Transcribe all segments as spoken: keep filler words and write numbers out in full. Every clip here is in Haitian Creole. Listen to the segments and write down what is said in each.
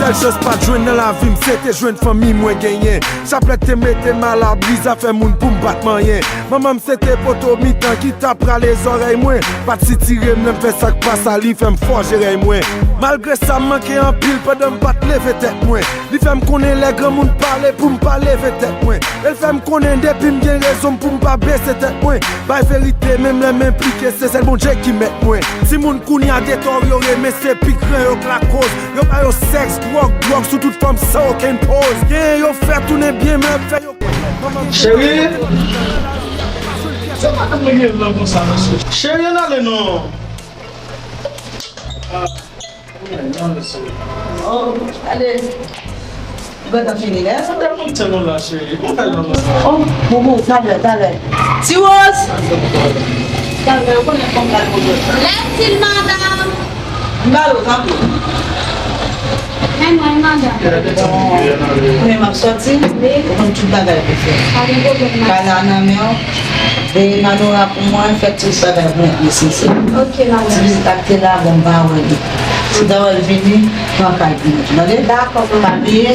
Sèl chans pa t jwenn nan lavi m, se te jwenn fanmi mwen genyen. Chaplèt te mete m alabri, zafè moun pou m pa t manyen. Manman m se te poto mitan ki t ap rale zòrèy mwen. Pa t sitire m lè m fè sa k pa sa, li fè m fòje rèy mwen. Malgre sa, m manke anpil pandan m pa t leve tèt mwen. Li fè m konnen lè granmoun pale pou m pa leve tèt mwen. E l fè m konnen depi m gen rezon m pou m pa bese tèt mwen. Bay verite, menm lè m enplike, se sèl Bondye ki mèt mwen. Timoun kounye a deteryore, men se pi gran yo k lakoz. Yo ba yo sèks, dwòg, dwòg sou tout fòm san okenn poz. Genyen yo fè tounen byen, men fè yo. Cheri! Se madanm mwen gen lan konsa, mesye. Cheri, ann ale non. Ah, non, mesye. Oh, ale. Ou gentan fini, men? Sa fè lontan nou la, cheri. Ou fè lan konsa. Oh, bobo, talè, talè. Ti Woz! Talè, ou konnen fòm la, bobo. Lètil, madanm! M ba yo, tanpri. Men mwen, madanm. Bon, kounye a m ap sòti, ou konn tout bagay pou fè. Pa gen pwoblèm, madanm. Kay la nan men w. Veye Manora pou mwen, fè tout bagay pou mwen nesesè. Ok, madanm. Ti vizit ak te la, bon, m pa wè li. Si w ta wè l vini, pran kay pou mwen. Tande? Dakò, madanm. Pa bliye,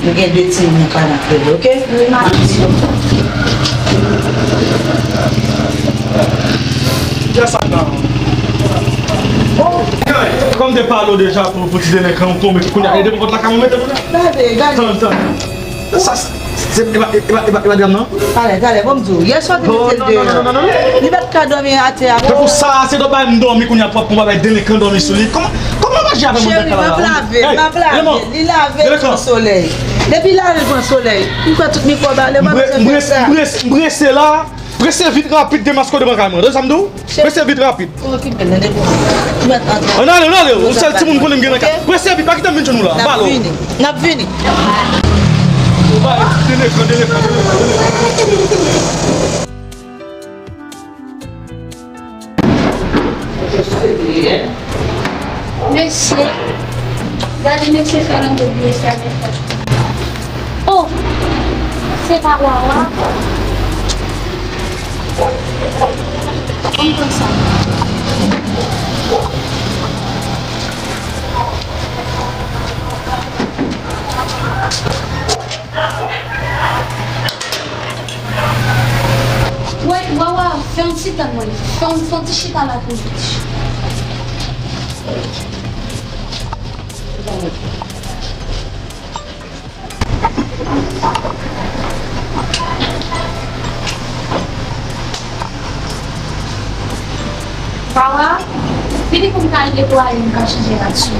nou gen de timoun nan kay la, oke? Wi, madanm. Kiyès sa nan? Kòm te pale w deja pou, pou ti delenkan, ou tonbe kounye a, e depi kont la ka mwen mete kounye a. Gade, gade. Tann, tann. Sa, se, e pa, e pa, e pa, e pa dram nan? Talè, talè, bon, m di w. Yè swa te mete l deyò. Non, non, non, non, non, non. Li pa t ka dòmi atè a. Tankou sa, se dòt bay m dòmi kounye a pou, pou bagay delenkan dòmi sou li. Kòman, kòman maji avè mwen nan kay la? Cheri, m ap lave, m ap lave. Li lave l pran solèy. Depi lave l pran solèy, m kwè tout mikwòb ale, m pa bezwen fè sa. M prese, m prese, m prese la. Prese vit rapid, demaske w devan kay mwen. Tande sa m di w? Prese vit rapid. Ann ale, ann ale. Yon sèl timoun konnen m gen nan kay. Prese vit, pa kite m vin jwenn ou la. Balo. N ap vini. N ap vini. Ou ba yo ti delenkan, delenkan, delenkan, delenkan. Mesye, gade mesye fè nan tout mesye avèk. Oh, se pa Wawa. Konn konsa. Wè, Wawa, fè yon ti tann mwen. Fè yon, fè yon ti chita la pou m. Wawa, vini pou m ka netwaye, m ka chanje radyo.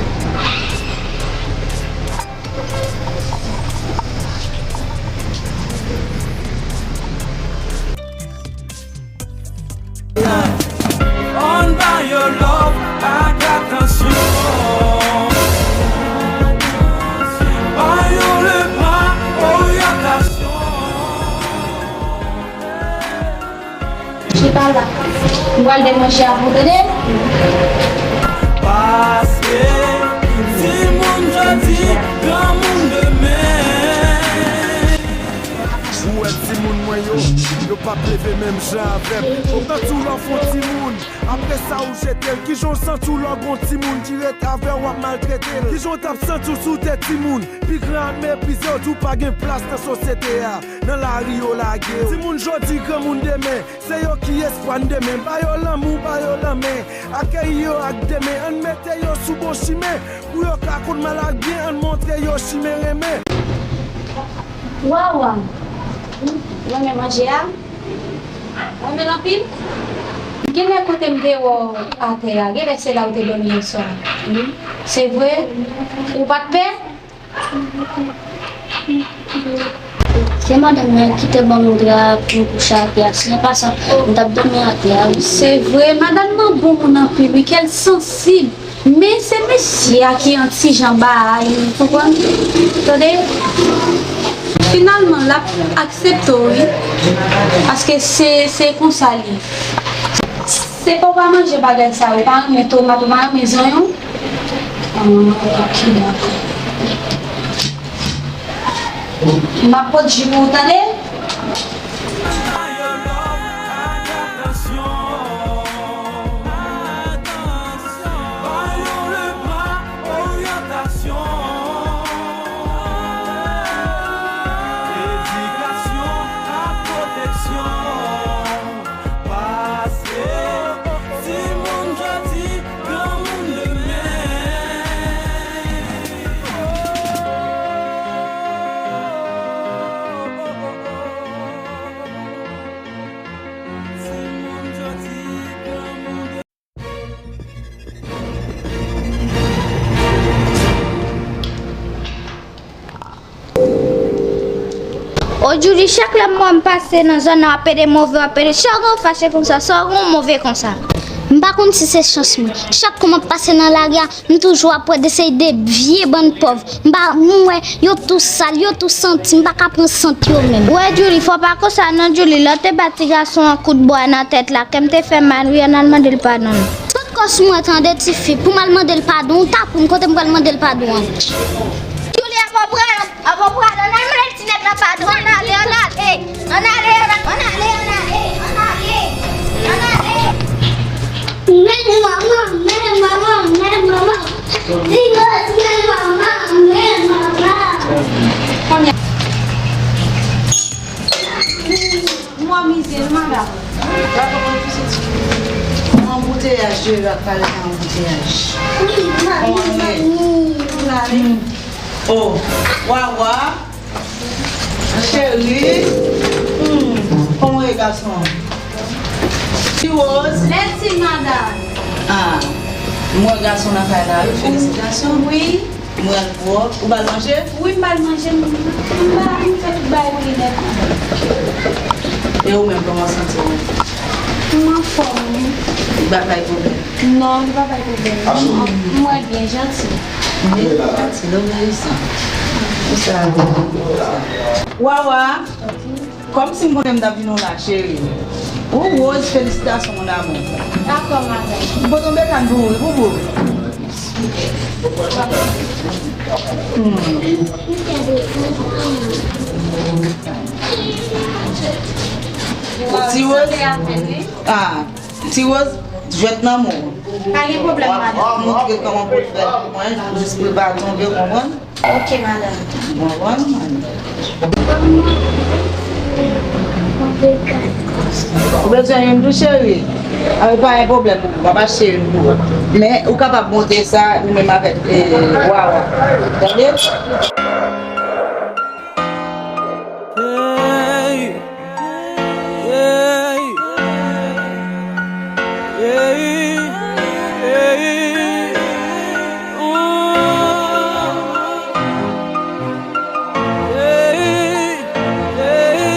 Ann ba yo love ak atansyon. Ba yo lepa oryantasyon. Chita la. M pral de manje avè w, tande? Paske timoun jodi, granmoun demen. Ou wè timoun mwen yo, yo p ap leve menm jan avè m. Ou santi w lè w fè yon timoun. Apre sa, ou jete l. Kijan w santi w lè w gen yon timoun ki ret avè w, w ap maltrete l? Kijan w t ap santi w si w te timoun? Pi gran an meprize w, di w pa gen plas nan sosyete a. Nan lari, yo lage w. Timoun jodi, granmoun demen. Se yo ki espwa n demen. Ba yo lanmou, ba yo lanmen. Akeyi yo ak de men. Ann mete yo sou bon chimen. Pou yo ka konn mal ak byen, ann montre yo chimen renmen. Wawa, ou renmen manje a? Ou renmen l anpil? Genlè kote m te wè w atè a, genlè se la ou te dòmi yè swa. Se vre? Ou pa t pè? Se madanm mwen ki te ban m dra pou m kouche atè a. Si se pa sa, m t ap dòmi atè a, wi. Se vre, madanm nan bon moun anpil, wi, kè l sansib. Men se mesye a ki yon ti jan ba a, ou konprann? Tande? Finalman, l ap aksepte w, wi. Paske se, se konsa l ye. Se pa w pa manje bagay sa yo, ou pa renmen tomat, ou pa renmen zonyon? Ah, ok, dakò. M ap pot ji pou ou, tande? O Djouly, chak lè m wè m pase nan zòn nan, w ap pede move, w ap pede, sa w gen w fache konsa, sa w gen w move konsa? M pa konn si se chans mwen. Chak kou m ap pase nan lari a, m toujou ap wè de seri de vye bann pòv. M pa, m wè, yo tou sal, yo tou santi, m pa ka pran sant yo menm. Wè Djouly, fò pa konsa non Djouly, lè w te ba ti gason an kout bwa nan tèt la, kè m te fè mal wi, ann al mande l padon. Sot kò sou mwen tande tifi, pou m al mande l padon, ou ta pou m kote m pral mande l padon an. Djouly, apa w pral, apa w pral, ann al mande ti nèg la padon, ann ale, ann ale, ann ale, ann ale, ann ale, ann ale, ann ale, ann ale. Men manman, men manman, men manman. Ti Rose, men manman, men manman. Mwen mize, madanm. Anbouteyaj, Jera pral nan anbouteyaj. Wi, mami, mami. Oh, Wawa. Cheri. Hmm. Kòman w ye, gason? Ti Rose. Mèsi, madanm. Ah, m wè gason nan kay la, wi. Felisitasyon. Wi. M wè l pwòp. Ou ba l manje? Wi, m ba l manje. M, m ba, m fè tout bagay pou li nèt, madanm. E ou menm, kòman w santi w? M anfòm, wi. Li pa bay pwoblèm? Non, li pa bay pwoblèm. M wè l byen janti. Byen janti, l obeyisan. Pou sa, Wawa, kòmsi m konnen m t ap vin w la, cheri. Ou Rose, felisitasyon, mon amour. Dakò, madanm. M pote yon bekàn pou ou, wi, boubou. Hmm. Ti Rose. Ah. Ti Rose, jwèt nan men w. Pa gen pwoblèm, madanm. W ap montre kòman pou l fè. Mwen, jis prepare tonbe, w konprann? Ok, madanm. W konprann, madanm? Ou bezwen youn tou, cheri? A, pa gen pwoblèm, w ap achte youn pou ou. Men, ou kapab montre sa, nou menm avèk, eh, Wawa. Tande? Hey. Ey, ey, ey, ooh, ey, ey, ooh.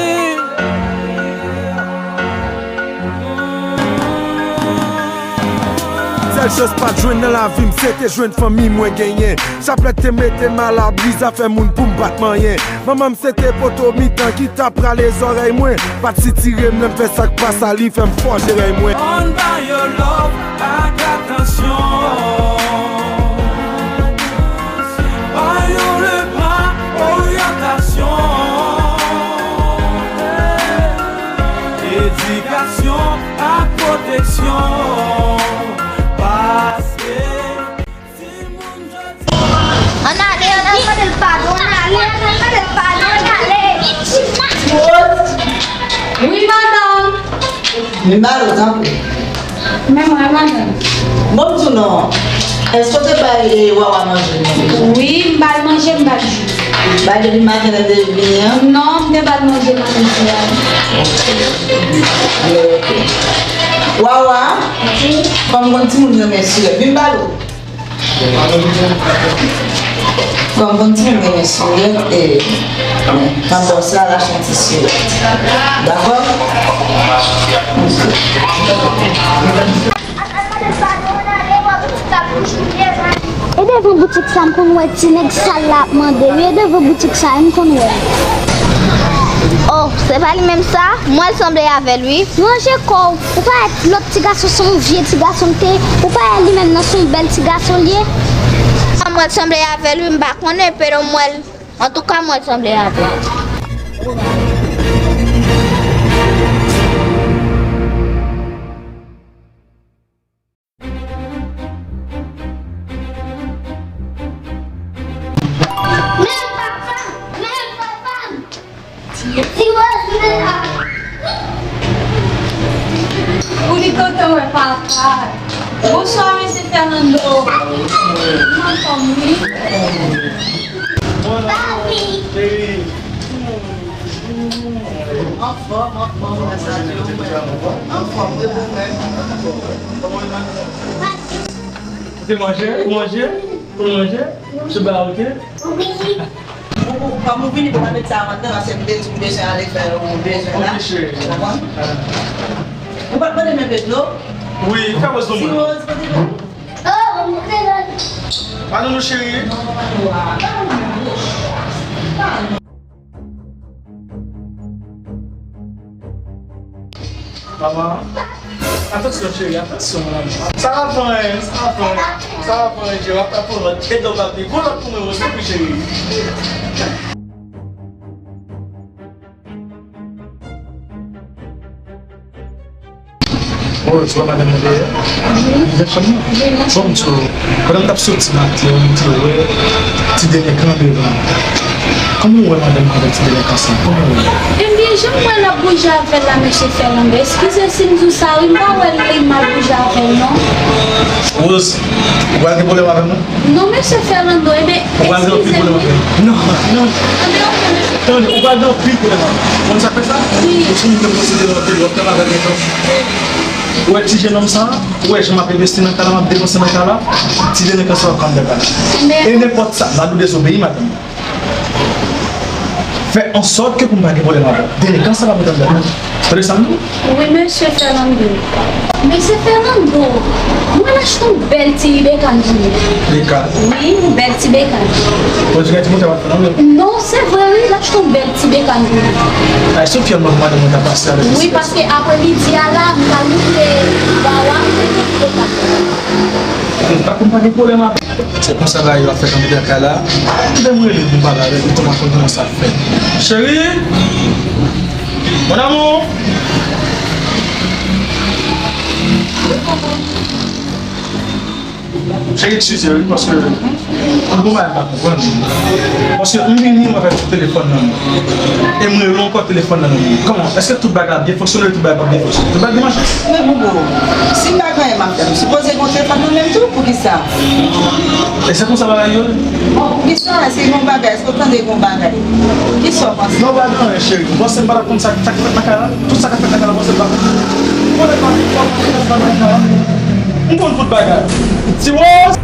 Sèl chans pa t jwenn nan lavi m, se te jwenn fanmi mwen genyen. Chaplèt te mete m alabri, zafè moun pou m pa t manyen. Manman m se te poto mitan ki t ap rale zòrèy mwen. Pa t sitire m lè m fè sa k pa sa, li fè m fòje rèy mwen. Ann ba yo love ak atansyon. Ba yo le bra oryantasyon. Edikasyon ak pwoteksyon. Paske Ann ale, ann al mande l padon, ann ale, ann al mande l padon, ann ale. Wi, madanm. Men balo, tanpri. Men mwen, madanm. Bon, m di w non. Èske w te bay, eh, Wawa manje? Wi, m ba l manje, m ba l ji. Bay depi maten lè l te vini an? Non, m te ba l manje maten sila. Ok. Wawa, kòm konn timoun renmen sirèt, vin balo. Kòm konn timoun renmen sirèt, e, nan bòs la, l achte yon ti sirèt. Dakò? E devan boutik sa, m konn wè ti nèg sal la ap mande wi, e devan boutik sa, m konn wè. Oh, se pa li menm sa? M wè l sanble avè l wi. Ranje kò w. Ou pa wè lòt ti gason se yon vye ti gason l te ye? Ou pa wè li menm nan se yon bèl ti gason l ye? M wè l sanble avè l wi, m pa konnen, pero m wè l. Antouka, m wè l sanble avè l. Men papa m! Men papa m! Ti Rose, men la! Pou li kontan wè papa l. Bonswa, mesye Fernando. Kòman fanmi? Papi! Anfòm, anfòm, anfòm, wi, ou menm? Ou te manje? Ou manje? Ou manje? Misye ba ou, oke? Wi. Kòm ou vini pou mwen met sa ann nan, paske m te di m bezwen ale fè yon bezwen la. Ok, cheri. Ou konprann? Ou pa t mande mwen dlo? Wi, fè Rose ban mwen. Si Rose mande dlo. Ba nou dlo, cheri. Manman, atansyon, cheri, atansyon, manman. Sa va fè anyen, sa va fè anyen. Sa va fè anyen, cheri, w ap pran lòt. E dlo pa pi. Gon lòt pou mwen, Rose, tanpri, cheri. Oh, tu vois madame André? Wi. Li nan chanm nan? Wi, nan chanm nan. Bon, m di w, pandan m t ap soti maten, m te wè ti delekan devan. Kòman w wè madanm nan avèk ti delekan sa? Kòman w wè? Ebyen, jan m wè l ap bouje avè l la, mesye Fernando, eskize si m di w sa, wi, m pa wè l li mal bouje avè l, non. Rose, ou pral gen pwoblèm avè m, non? Non, mesye Fernando, ebyen, eskize m, wi. Non, non. Anben, ok, mesye. Tande, ou pral gen anpil pwoblèm avè m. Ou konn sa k fè sa? Wi. Ou sou moun ke m konsidere anpil, w ap tann avè l gentan. Ou wè ti jenòm sa a? Ou wè jan m ap envesti nan kay la, m ap depanse nan kay la? Ti delekan sa a ap ka anndan kay la. Anben. E nenpòt sa, m ap dezobeyi madanm. Fè an sòt ke pou m pa gen pwoblèm avè w. Delekan sa pa pou t anndan. Tande sa m di w? Wi, mesye Fernando. Mesye Fernando, mwen achte yon bèl ti bekàn pou nou. Bekàn? Wi, yon bèl ti bekàn. Bon, ti gen ti montè w ap fè nan men. Non, se vre, wi, l achte yon bèl ti bekàn pou nou. Ay, Sofia, mwen, mwen, mwen ta pase avèk. Wi, paske apremidi a la, m pral moute ba w a, m te gen ti bekàn. Pa konn pa gen pwoblèm avè l. Se konsa bagay yo ap fèt anndan kay la. Kite m rele pou m pale avè l, pou m konn kòman sa ap fèt. Cheri! Mon amour! Cheri, eskize, wi, paske m gon bagay m pa konprann. Paske m vini, mwen avèk telefòn nan. E m rele w ankò, telefòn nan nan men. Kòman? Èske tout bagay ap byen fonksyone, tout bagay p ap byen fonksyone? Tout bagay byen mache? Men Bobo, si m pa gen anyen m ap fè, m sipoze gen yon telefòn nan men m tou, poukisa? E se konsa bagay yo ye? Bon, poukisa? Èske gen yon bagay? Èske w tande gen yon bagay? Kisa w panse? Non, pa gen anyen, cheri. M panse m pa t ap konn sa k, sa k fèt nan kay la. Tout sa k ap fèt nan kay la, m panse m pa konn. M konnen tout bagay. Ti Rose!